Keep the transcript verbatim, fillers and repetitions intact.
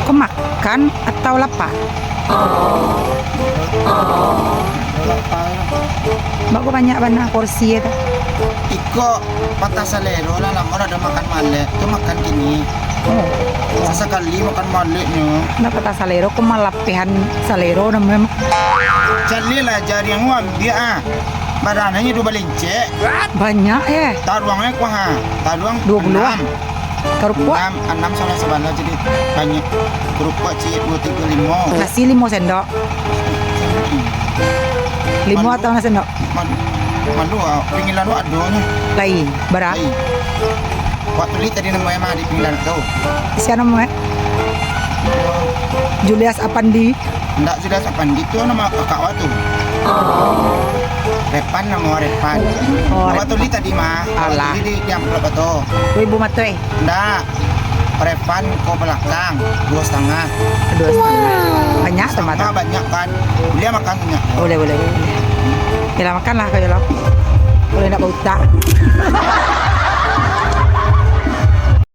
Ko makan atau lapa? Baa kok banyak bana porsi e tu? Iko patah salero lah, lamo lah dak makan malek. Tu makan kini. Oh. Sasakali makan maleknyo. Ndak patah salero, ko malapehan salero namonyo. Caliak lah, jariang ambiak ah. Badanannyo duo balincek. Banyak, eh. Taruang e kuah ah. Taruang duo puluah. Anam. Karupuak? Anam, anam salah sabana jadi banyak. Karupuak ciek duo, tigo, limo. Nasi limo sendok. Limo atau anam sendok? Malu, malu ah. Pinggilan wak ado nyo. Lai, bara? Lai. Wak tulis tadi namo e mah di pinggilan tu. Sia namo e? Julius Apandi. Ndak, sudah sopan. Itu nama kakak awak tu. Repan, nama Repan. Oh, awak Repan. Tulis tadi mah. Awak alah. Tulis di, di amplop tu. Duo ribu mato, eh? Ndak. Repan ko balakang, duo satangah. Duo satangah. Banyak tu mah tu. Banyak kan. Buliah makan banyak. Buliah, buliah, buliah, buliah. Yalah, makanlah kau, yalah. Buliah ndak bautak.